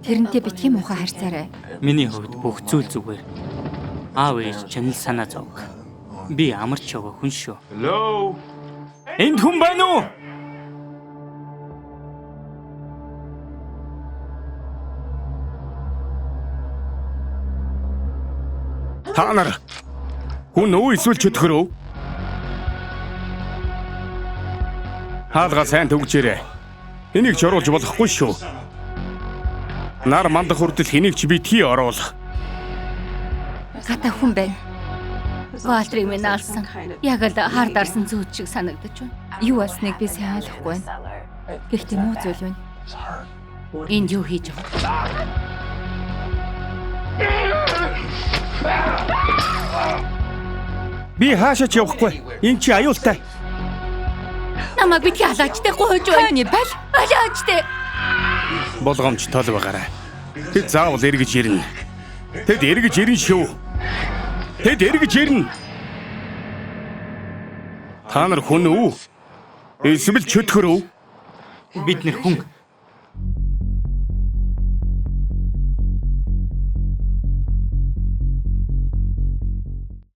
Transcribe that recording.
Тэрнтэй битгий муухай харьцаарай. Миний хувьд бүх зүйл зүгээр. Аав ээж чанал санаа зовг. Би амарч яваа хүн шүү. Hello. Энд хүн байна уу? Та нар хүн үү эсвэл чөтгөр үү? Хаалга сайн түгжээрэй. Энийг ч оруулж болохгүй шүү. Нар мандах хүртэл хэнийг ч битгий оруул. Гата хүн байна. Валтрыг минь алсан. Яг л хар дарсан зүүд шиг санагдаж байна. Юу болсныг би сайн ойлгохгүй байна. Гэхдээ муу зүйл байна. Энд юу хийж байгаа? Би хаашаа ч явахгүй. Энд чи аюултай. Намайг битгий алаач тэ гуйж байна. Таны бал. Алаач тэ. Болгоомж тол байгаарай. Тэд заавал эргэж ирнэ. Тэд эргэж ирнэ шүү. Тэд эргэж ирнэ. Та нар хүн үү? Эсвэл чөтгөр үү? Бид нэр хүн.